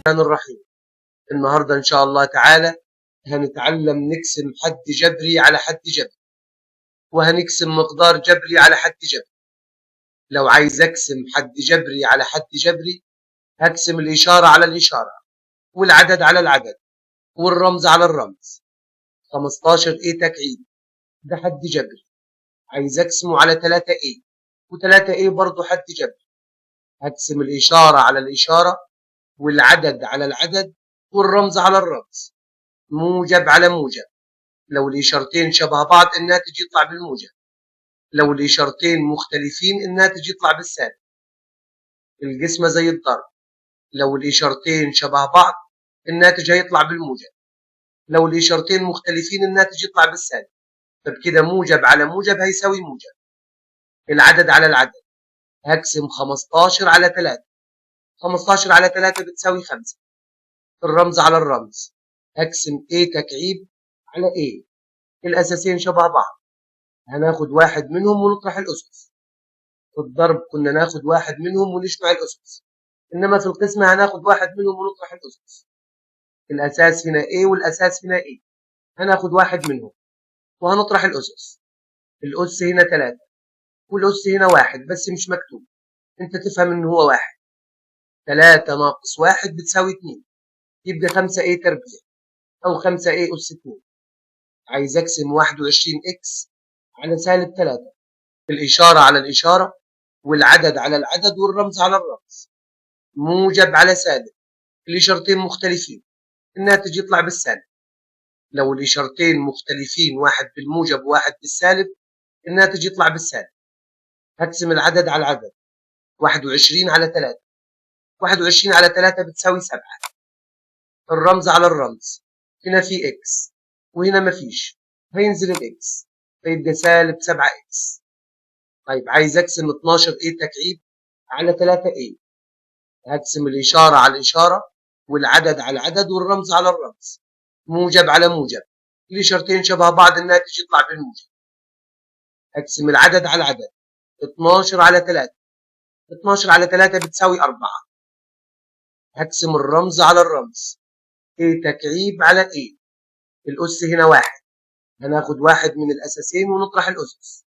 الرحمن الرحيم. النهاردة إن شاء الله تعالى هنتعلم نقسم حد جبري على حد جبري، وهنقسم مقدار جبري على حد جبري. لو عايز أقسم حد جبري على حد جبري هقسم الإشارة على الإشارة، والعدد على العدد، والرمز على الرمز. 15 A تكعيب ده حد جبري، عايز أقسمه على 3 A، و3 A برضه حد جبري. هقسم الإشارة على الإشارة، والعدد على العدد، والرمز على الرمز. موجب على موجب، لو الإشارتين شبه بعض الناتج يطلع بالموجب، لو الإشارتين مختلفين الناتج يطلع بالسالب. القسمة زي الضرب، لو الإشارتين شبه بعض الناتج هيطلع بالموجب، لو الإشارتين مختلفين الناتج يطلع بالسالب. فبكده موجب على موجب هيساوي موجب. العدد على العدد، هقسم 15 على 3، 15 على 3 بتساوي 5. الرمز على الرمز، هقسم A تكعيب على A، الأساسين شبه بعض، هناخد واحد منهم ونطرح الأسس. في الضرب كنا ناخد واحد منهم ونجمع الأسس، إنما في القسمة هناخد واحد منهم ونطرح الأسس. الأساس هنا A والأساس هنا A، هناخد واحد منهم وهنطرح الأسس. الأس هنا 3 والأس هنا 1 بس مش مكتوب، أنت تفهم إن هو 1. 3 ناقص 1 بتساوي 2، يبقى 5 A تربيع أو 5 A أس 2. عايز أقسم 21 X على سالب 3، الإشارة على الإشارة، والعدد على العدد، والرمز على الرمز. موجب على سالب، الإشارتين مختلفين الناتج يطلع بالسالب. لو الإشارتين مختلفين واحد بالموجب وواحد بالسالب الناتج يطلع بالسالب. هقسم العدد على العدد، 21 على 3، 21 على 3 بتساوي 7. الرمز على الرمز، هنا في X وهنا مفيش، هينزل ال X فيبقى سالب 7 X. طيب عايز اقسم 12 A تكعيب على 3 A، هقسم الإشارة على الإشارة، والعدد على العدد، والرمز على الرمز. موجب على موجب، الإشارتين شبه بعض الناتج يطلع بالموجب. هقسم العدد على العدد، 12 على 3، 12 على 3 بتساوي 4. هقسم الرمز على الرمز، A تكعيب على A، الأس هنا 1، هناخد واحد من الأساسين ونطرح الأسس.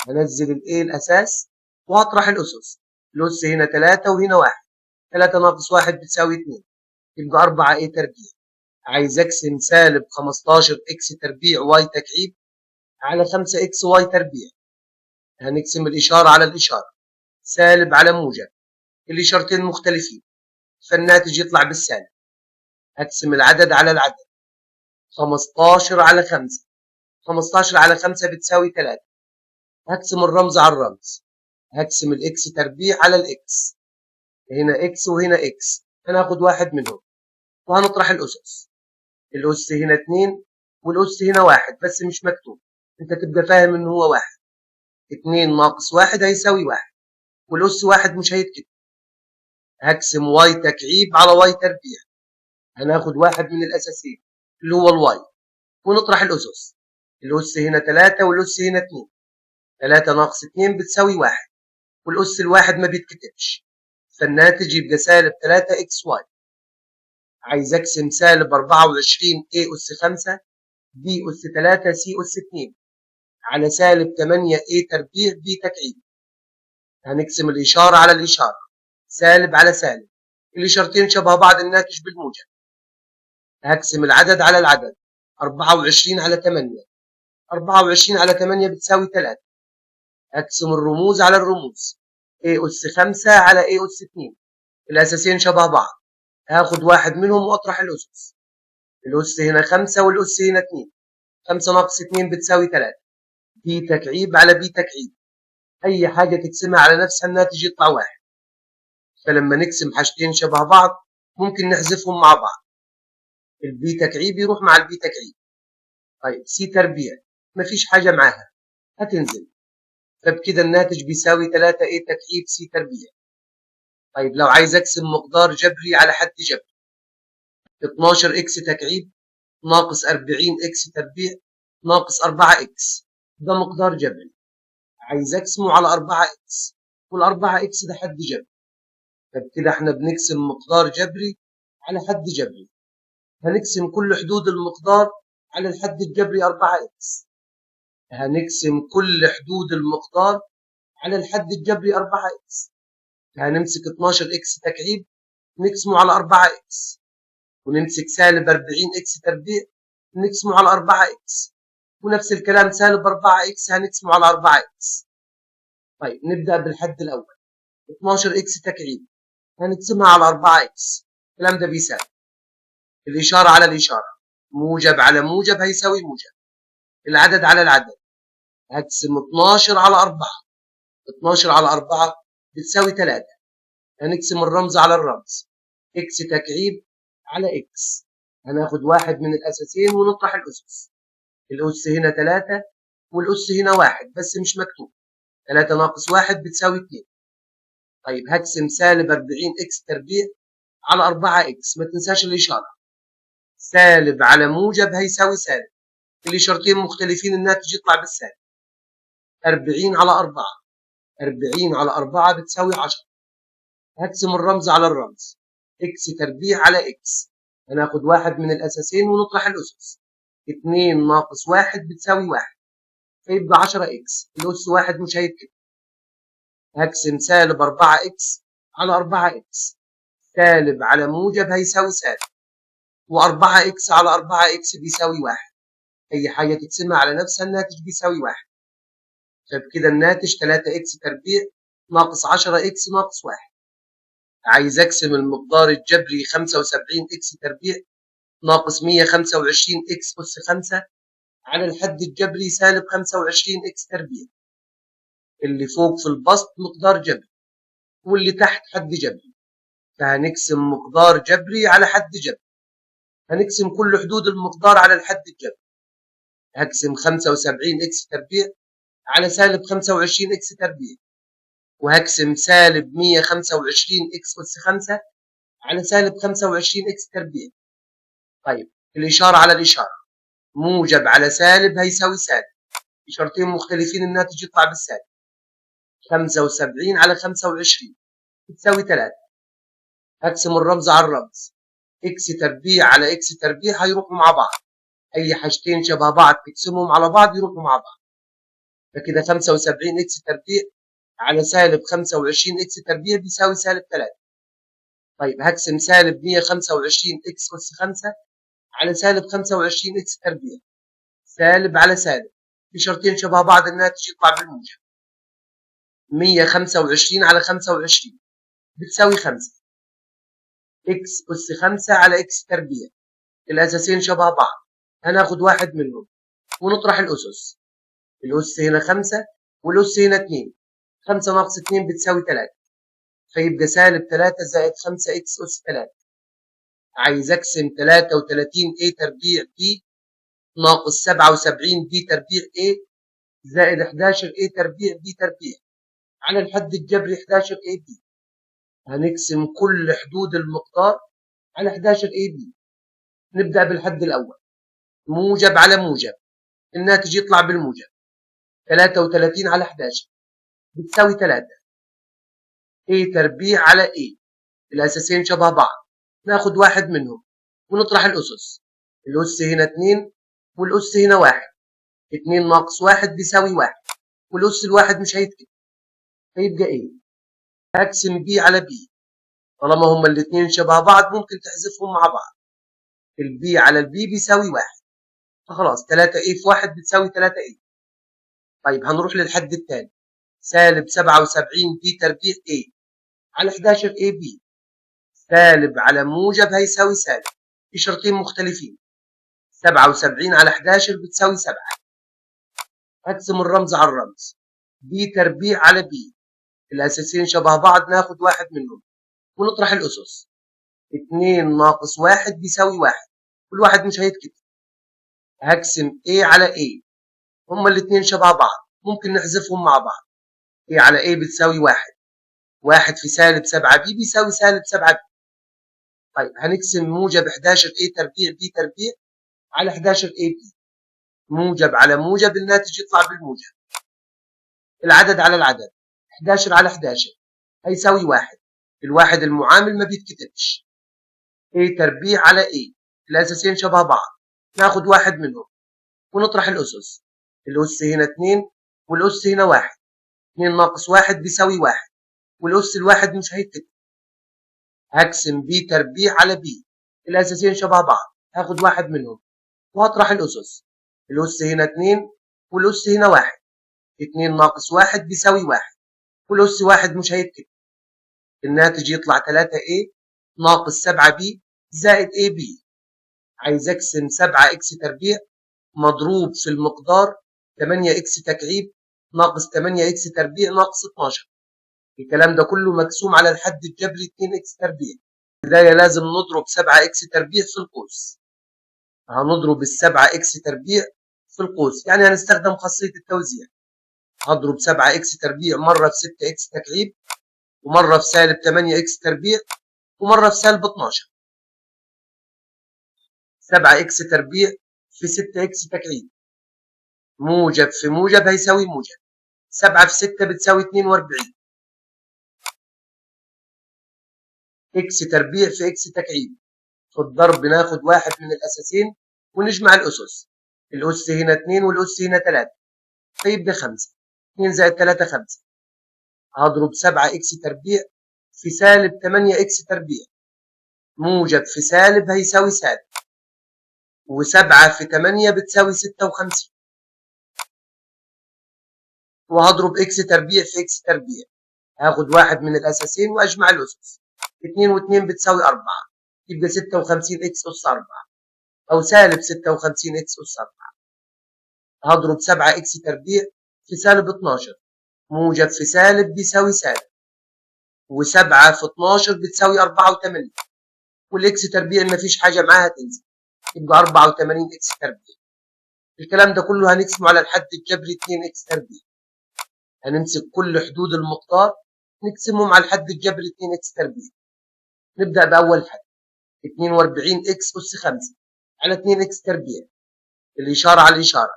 هنزل ال A الأساس وهطرح الأسس. الأس هنا 3 وهنا 1، 3 ناقص 1 بتساوي 2، يبقى 4 A تربيع. عايز أقسم سالب 15 X تربيع Y تكعيب على 5 X Y تربيع، هنقسم الإشارة على الإشارة، سالب على موجب، الإشارتين مختلفين فالناتج يطلع بالسالب. هقسم العدد على العدد، 15 على 5، 15 على 5 بتساوي 3. هقسم الرمز على الرمز، هقسم ال X تربيع على ال X، هنا X وهنا X، هناخد واحد منهم وهنطرح الأسس. الأس هنا 2 والأس هنا 1 بس مش مكتوب، أنت تبقى فاهم إن هو 1. 2 ناقص 1 هيساوي 1، والأس 1 مش هيتكتب. هقسم Y تكعيب على Y تربيع، هناخد واحد من الأساسين اللي هو ال Y ونطرح الأسس. الأس هنا 3 والأس هنا 2، 3 ناقص 2 بتساوي 1، والأس الواحد ما بيتكتبش، فالناتج يبقى سالب 3 X Y. عايز أقسم سالب 24 A أس 5 B أس 3 C أس 2 على سالب 8 A تربيع B تكعيب، هنقسم الإشارة على الإشارة، سالب على سالب، الإشارتين شبه بعض الناتج بالموجب. هقسم العدد على العدد، 24 على 8، 24 على 8 بتساوي 3. هقسم الرموز على الرموز، A أس 5 على A أس 2، الأساسين شبه بعض، هاخد واحد منهم وأطرح الأسس. الأس هنا 5 والأس هنا 2، 5 ناقص 2 بتساوي 3. B تكعيب على B تكعيب، أي حاجة تقسمها على نفسها الناتج يطلع 1. فلما نقسم حاجتين شبه بعض ممكن نحذفهم مع بعض، ال B تكعيب يروح مع ال B تكعيب. طيب C تربيع مفيش حاجة معاها هتنزل، فبكده الناتج بيساوي 3 A تكعيب C تربيع. طيب لو عايز اقسم مقدار جبري على حد جبري، 12 X تكعيب ناقص 40 X تربيع ناقص 4 X، ده مقدار جبري، عايز اقسمه على 4 X، وال4 X ده حد جبري، فبكده احنا بنقسم مقدار جبري على حد جبري. هنقسم كل حدود المقدار على الحد الجبري 4 x. هنقسم كل حدود المقدار على الحد الجبري 4 x. هنمسك 12 x تكعيب نقسمه على 4 x، ونمسك سالب 40 x تربيع نقسمه على 4 x، ونفس الكلام سالب 4 x هنقسمه على 4 x. طيب نبدأ بالحد الأول، 12 x تكعيب هنقسمها على 4 x، الكلام ده بيساوي الإشارة على الإشارة، موجب على موجب هيساوي موجب، العدد على العدد، هقسم 12 على 4، 12 على 4 بتساوي 3، هنقسم الرمز على الرمز، x تكعيب على x، هناخد واحد من الأساسين ونطرح الأسس، الأس هنا 3 والأس هنا 1 بس مش مكتوب، 3 ناقص 1 بتساوي 2. طيب هقسم سالب 40 x تربيع على 4 x، ما تنساش الإشارة، سالب على موجب هيساوي سالب، الإشارتين مختلفين الناتج يطلع بالسالب. 40 على 4، 40 على 4 بتساوي 10، هقسم الرمز على الرمز، x تربيع على x، هناخد واحد من الأساسين ونطرح الأسس، 2 ناقص 1 بتساوي 1، فيبقى 10 x، الأس 1 مش هيتكتب. هقسم سالب 4 x على 4 x، سالب على موجب هيساوي سالب، و4 x على 4 x بيساوي 1، أي حاجة تقسمها على نفسها الناتج بيساوي 1. فبكده الناتج 3 x تربيع ناقص 10 x ناقص 1. عايز اقسم المقدار الجبري 75 x تربيع ناقص 125 x أس 5 على الحد الجبري سالب 25 x تربيع. اللي فوق في البسط مقدار جبري واللي تحت حد جبري، فهنقسم مقدار جبري على حد جبري، هنقسم كل حدود المقدار على الحد الجبري. هقسم 75 x تربيع على سالب 25 x تربيع، وهقسم سالب 125 x أس 5 على سالب 25 x تربيع. طيب الإشارة على الإشارة، موجب على سالب هيساوي سالب، إشارتين مختلفين الناتج يطلع بالسالب. 75 على 25 بتساوي 3. هقسم الرمز على الرمز، x تربيع على x تربيع هيروحوا مع بعض، أي حاجتين شبه بعض تقسمهم على بعض يروحوا مع بعض. فكده 75 x تربيع على سالب 25 x تربيع بيساوي سالب 3. طيب هقسم سالب 125 x أس 5 على سالب 25 x تربيع، سالب على سالب، بشرطين شبه بعض الناتج يطلع بالموجب. 125 على 25 بتساوي 5، x أس 5 على x تربيع، الأساسين شبه بعض هناخد واحد منهم ونطرح الأسس، الأس هنا 5 والأس هنا 2، 5 ناقص 2 بتساوي 3، فيبقى سالب 3 زائد 5 x أس 3. عايز أقسم 33 a تربيع b ناقص 77 b تربيع a زائد 11 a تربيع b تربيع على الحد الجبري 11 a b. هنقسم كل حدود المقدار على 11 a b. نبدأ بالحد الأول، موجب على موجب الناتج يطلع بالموجب، 33 على 11 بتساوي 3، a تربيع على a، الأساسين شبه بعض ناخد واحد منهم ونطرح الأسس، الأس هنا 2 والأس هنا 1، 2 ناقص 1 بيساوي 1، والأس الواحد مش هيتكتب فيبقى a. هقسم b على b، طالما هما الاتنين شبه بعض ممكن تحذفهم مع بعض، ال b على ال b بيساوي 1، فخلاص 3 a في 1 بتساوي 3 a. طيب هنروح للحد الثاني، سالب 77 b تربيع a على 11 a b، سالب على موجب هيساوي سالب، بشرطين مختلفين، 77 على 11 بتساوي 7. هقسم الرمز على الرمز، b تربيع على b، الأساسين شبه بعض ناخد واحد منهم ونطرح الأسس، 2 ناقص 1 بيساوي 1، والواحد مش هيتكتب. هقسم a على a، هما الاتنين شبه بعض ممكن نحذفهم مع بعض، a على a بتساوي 1، 1 في سالب 7 b بيساوي سالب 7 b. طيب هنقسم موجب 11 a تربيع b تربيع على 11 a b، موجب على موجب الناتج يطلع بالموجب، العدد على العدد، 11 على 11 هيساوي 1، الواحد المعامل ما بيتكتبش. A تربيع على A، الأساسين شبه بعض، ناخد واحد منهم ونطرح الأسس. الأس هنا 2 والأس هنا 1، 2 ناقص 1 بيساوي 1، والأس الواحد مش هيتكتب. هقسم B تربيع على B، الأساسين شبه بعض، هاخد واحد منهم وهطرح الأسس. الأس هنا 2 والأس هنا 1، 2 ناقص 1 بيساوي 1، والأس 1 مش هيتكتب. الناتج يطلع 3A ناقص 7B زائد AB. عايز أقسم 7X تربيع مضروب في المقدار 8X تكعيب ناقص 8X تربيع ناقص 12. الكلام ده كله مقسوم على الحد الجبري 2X تربيع. بداية لازم نضرب 7X تربيع في القوس. هنضرب 7X تربيع في القوس، يعني هنستخدم خاصية التوزيع. هضرب 7X تربيع مرة في 6X تكعيب، ومرة في سالب 8X تربيع، ومرة في سالب 12. 7X تربيع في 6X تكعيب، موجب في موجب هيساوي موجب. 7 في 6 بتساوي 42. X تربيع في X تكعيب، في الضرب ناخد واحد من الأساسين ونجمع الأسس. الأس هنا 2 والأس هنا 3، فيبقى 5. 2 زائد 3 5. هضرب 7X تربيع في سالب 8X تربيع، موجب في سالب هيساوي سالب، و7 في 8 بتساوي 56. وهضرب X تربيع في X تربيع، هاخد واحد من الأساسين وأجمع الأسس. 2 و2 بتساوي 4، يبقى 56 X أس 4 أو سالب 56 X أس 4. هضرب 7 X تربيع في سالب 12، موجب في سالب بيساوي سالب، و7 في 12 بتساوي 84، وال X تربيع مفيش حاجة معاها تنزل، يبقى 84 X تربيع. الكلام ده كله هنقسمه على الحد الجبري 2 X تربيع. هنمسك كل حدود المقدار نقسمهم على الحد الجبري 2 X تربيع. نبدأ بأول حد 42 X أس 5 على 2 X تربيع. الإشارة على الإشارة،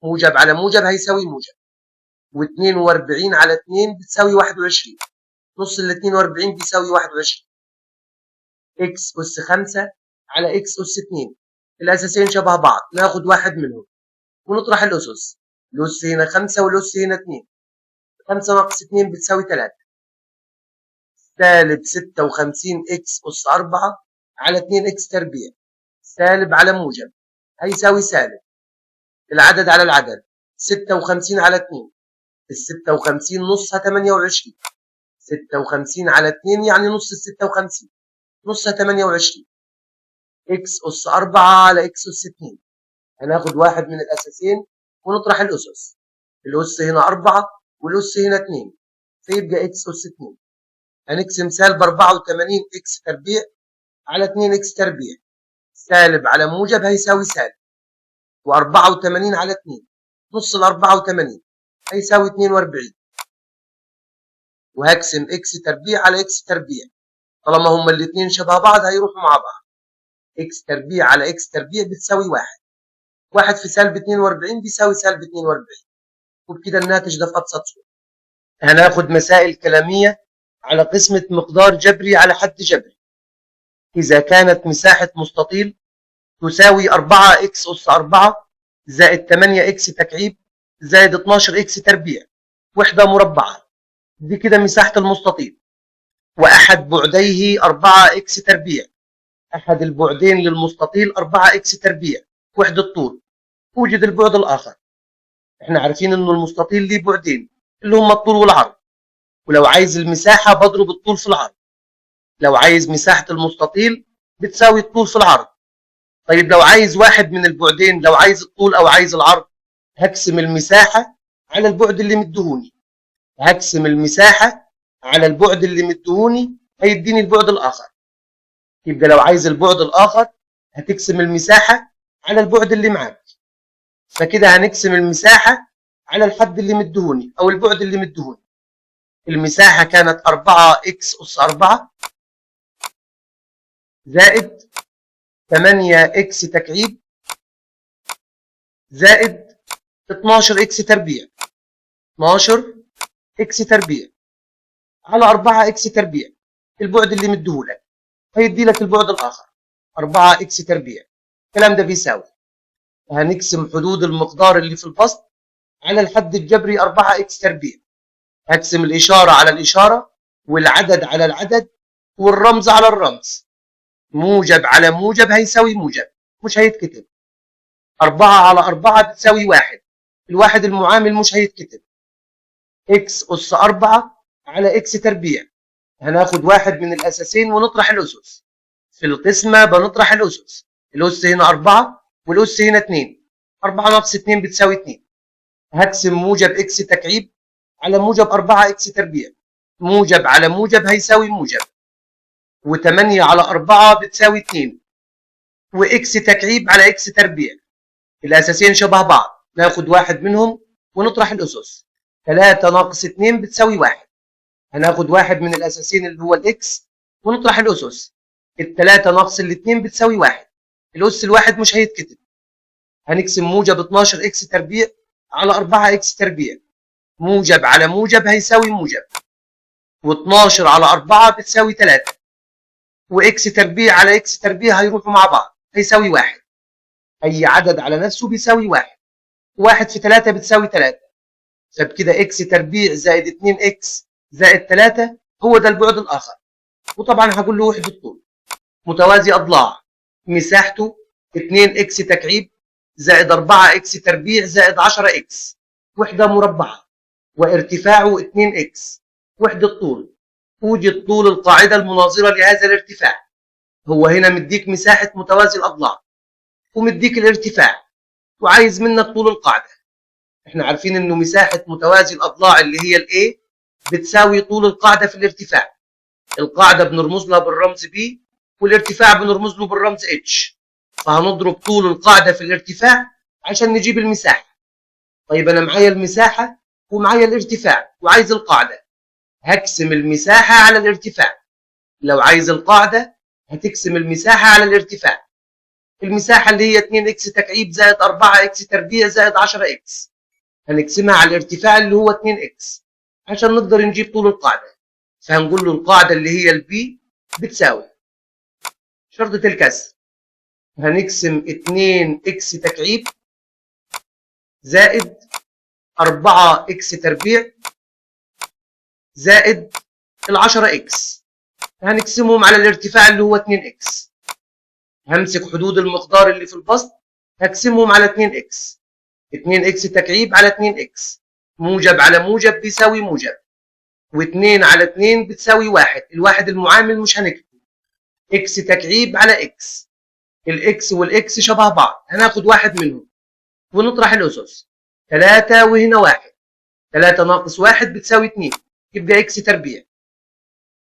موجب على موجب هيساوي موجب، و42 على 2 بتساوي 21، نص ال 42 بيساوي 21. X أس 5 على X أس 2، الأساسين شبه بعض، ناخد واحد منهم ونطرح الأسس. الأس هنا 5 والأس هنا 2، 5 ناقص 2 بتساوي 3. سالب 56 X أس 4 على 2 X تربيع، سالب على موجب هيساوي سالب. العدد على العدد 56 على 2، ال 56 نصها 28، 56 على 2 يعني نص ال 56، نصها 28. X أس 4 على X أس 2، هناخد واحد من الأساسين ونطرح الأسس. الأس هنا 4 والأس هنا 2، فيبقى X أس 2. هنقسم سالب 84 X تربيع على 2 X تربيع، سالب على موجب هيساوي سالب، و84 على 2 نص ال 84 هيساوي 42. وهقسم X تربيع على X تربيع، طالما هما الاثنين شبه بعض هيروحوا مع بعض. X تربيع على X تربيع بتساوي 1، 1 في سالب 42 بيساوي سالب 42، وبكده الناتج ده في أبسط صورة. هناخد مسائل كلامية على قسمة مقدار جبري على حد جبري. إذا كانت مساحة مستطيل تساوي 4 X أس 4 زائد 8 X تكعيب زائد 12 X تربيع وحدة مربعة، دي كده مساحة المستطيل، وأحد بعديه 4 X تربيع، أحد البعدين للمستطيل 4 X تربيع وحدة طول، أوجد البعد الآخر. احنا عارفين إنه المستطيل ليه بعدين اللي هما الطول والعرض، ولو عايز المساحة بضرب الطول في العرض. لو عايز مساحة المستطيل بتساوي الطول في العرض. طيب لو عايز واحد من البعدين، لو عايز الطول أو عايز العرض، هقسم المساحة على البعد اللي مدهوني. هقسم المساحة على البعد اللي مدهوني هيديني البعد الآخر. يبقى لو عايز البعد الآخر هتقسم المساحة على البعد اللي معاك. فكده هنقسم المساحة على الحد اللي مدهوني أو البعد اللي مدهوني. المساحة كانت 4 X أس 4 زائد 8 X تكعيب زائد 12 X تربيع، 12 X تربيع على 4 X تربيع، البعد اللي مديهولك هيدي لك البعد الآخر. 4 x تربيع. الكلام ده بيساوي، هنقسم حدود المقدار اللي في البسط على الحد الجبري 4 x تربيع. هقسم الإشارة على الإشارة والعدد على العدد والرمز على الرمز. موجب على موجب هيساوي موجب، مش هيتكتب. 4 على 4 بتساوي 1، الواحد المعامل مش هيتكتب. x أس 4 على x تربيع. هناخد واحد من الأساسين ونطرح الأسس. في القسمة بنطرح الأسس، الأس هنا 4 والأس هنا 2، 4 ناقص 2 بتساوي 2. هقسم موجب x تكعيب على موجب 4 x تربيع. موجب على موجب هيساوي موجب، و8 على 4 بتساوي 2، و x تكعيب على x تربيع. الأساسين شبه بعض، ناخد واحد منهم ونطرح الأسس. 3 ناقص 2 بتساوي 1. هناخد واحد من الأساسين اللي هو ال x ونطرح الأسس. ال3 ناقص ال2 بتساوي 1، الأس الواحد مش هيتكتب. هنقسم موجب 12 x تربيع على 4 x تربيع. موجب على موجب هيساوي موجب، و12 على 4 بتساوي 3، و x تربيع على x تربيع هيروحوا مع بعض هيساوي 1. أي عدد على نفسه بيساوي 1، 1 في 3 بتساوي 3. فبكده x تربيع زائد 2 x زائد 3 هو ده البعد الآخر. وطبعا هقول له وحدة طول. متوازي أضلاع مساحته 2 x تكعيب زائد 4 x تربيع زائد 10 x وحدة مربعة، وارتفاعه 2 x وحدة طول. أوجد طول القاعدة المناظرة لهذا الارتفاع. هو هنا مديك مساحة متوازي الأضلاع ومديك الارتفاع وعايز منك طول القاعدة. احنا عارفين انه مساحة متوازي الأضلاع اللي هي ال A بتساوي طول القاعدة في الارتفاع. القاعدة بنرمز لها بالرمز B والارتفاع بنرمز له بالرمز H، فهنضرب طول القاعدة في الارتفاع عشان نجيب المساحة. طيب أنا معايا المساحة ومعايا الارتفاع وعايز القاعدة. هقسم المساحة على الارتفاع. لو عايز القاعدة هتقسم المساحة على الارتفاع. المساحة اللي هي 2 x تكعيب زائد 4 x تربيع زائد 10 x، هنقسمها على الارتفاع اللي هو 2 x عشان نقدر نجيب طول القاعدة. فهنقول له القاعدة اللي هي ال B بتساوي شرطة الكسر، هنقسم 2 x تكعيب زائد 4 x تربيع زائد ال10 x، هنقسمهم على الارتفاع اللي هو 2 x. همسك حدود المقدار اللي في البسط هقسمهم على 2 x، 2 x تكعيب على 2 x، موجب على موجب بيساوي موجب، و2 على 2 بتساوي 1، الواحد المعامل مش هنكتبه. x تكعيب على x، ال x وال x شبه بعض، هناخد واحد منهم ونطرح الاسس. 3 وهنا 1، 3 ناقص 1 بتساوي 2، يبقى x تربيع.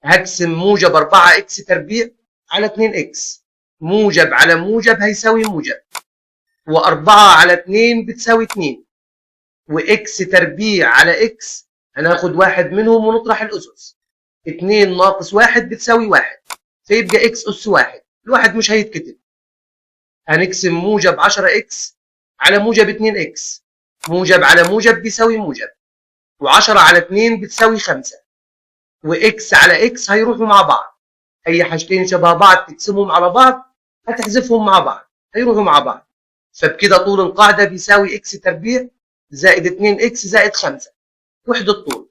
هقسم موجب 4 x تربيع على 2 x، موجب على موجب هيساوي موجب، و4 على 2 بتساوي 2، و x تربيع على x هناخد واحد منهم ونطرح الاسس. 2 ناقص 1 بتساوي 1، فيبقى x اس 1، الواحد مش هيتكتب. هنقسم موجب 10 x على موجب 2 x، موجب على موجب بيساوي موجب، و10 على 2 بتساوي 5، و x على x هيروحوا مع بعض. اي حاجتين شبه بعض تقسمهم على بعض هتحذفهم مع بعض، هيروحوا مع بعض. فبكده طول القاعدة بيساوي x تربيع زائد 2 x زائد 5 وحدة طول.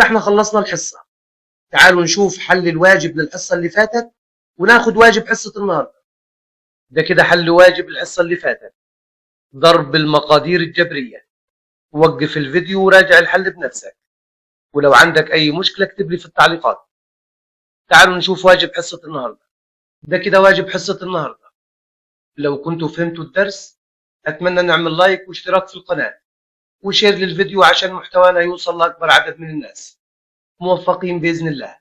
احنا خلصنا الحصة. تعالوا نشوف حل الواجب للحصة اللي فاتت وناخد واجب حصة النهاردة. ده كده حل واجب الحصة اللي فاتت، ضرب المقادير الجبرية. وقف الفيديو وراجع الحل بنفسك، ولو عندك أي مشكلة اكتب لي في التعليقات. تعالوا نشوف واجب حصة النهاردة. ده كده واجب حصة النهاردة. لو كنتوا فهمتوا الدرس أتمنى نعمل like واشتراك في القناة و share للفيديو عشان محتوانا يوصل لأكبر عدد من الناس. موفقين بإذن الله.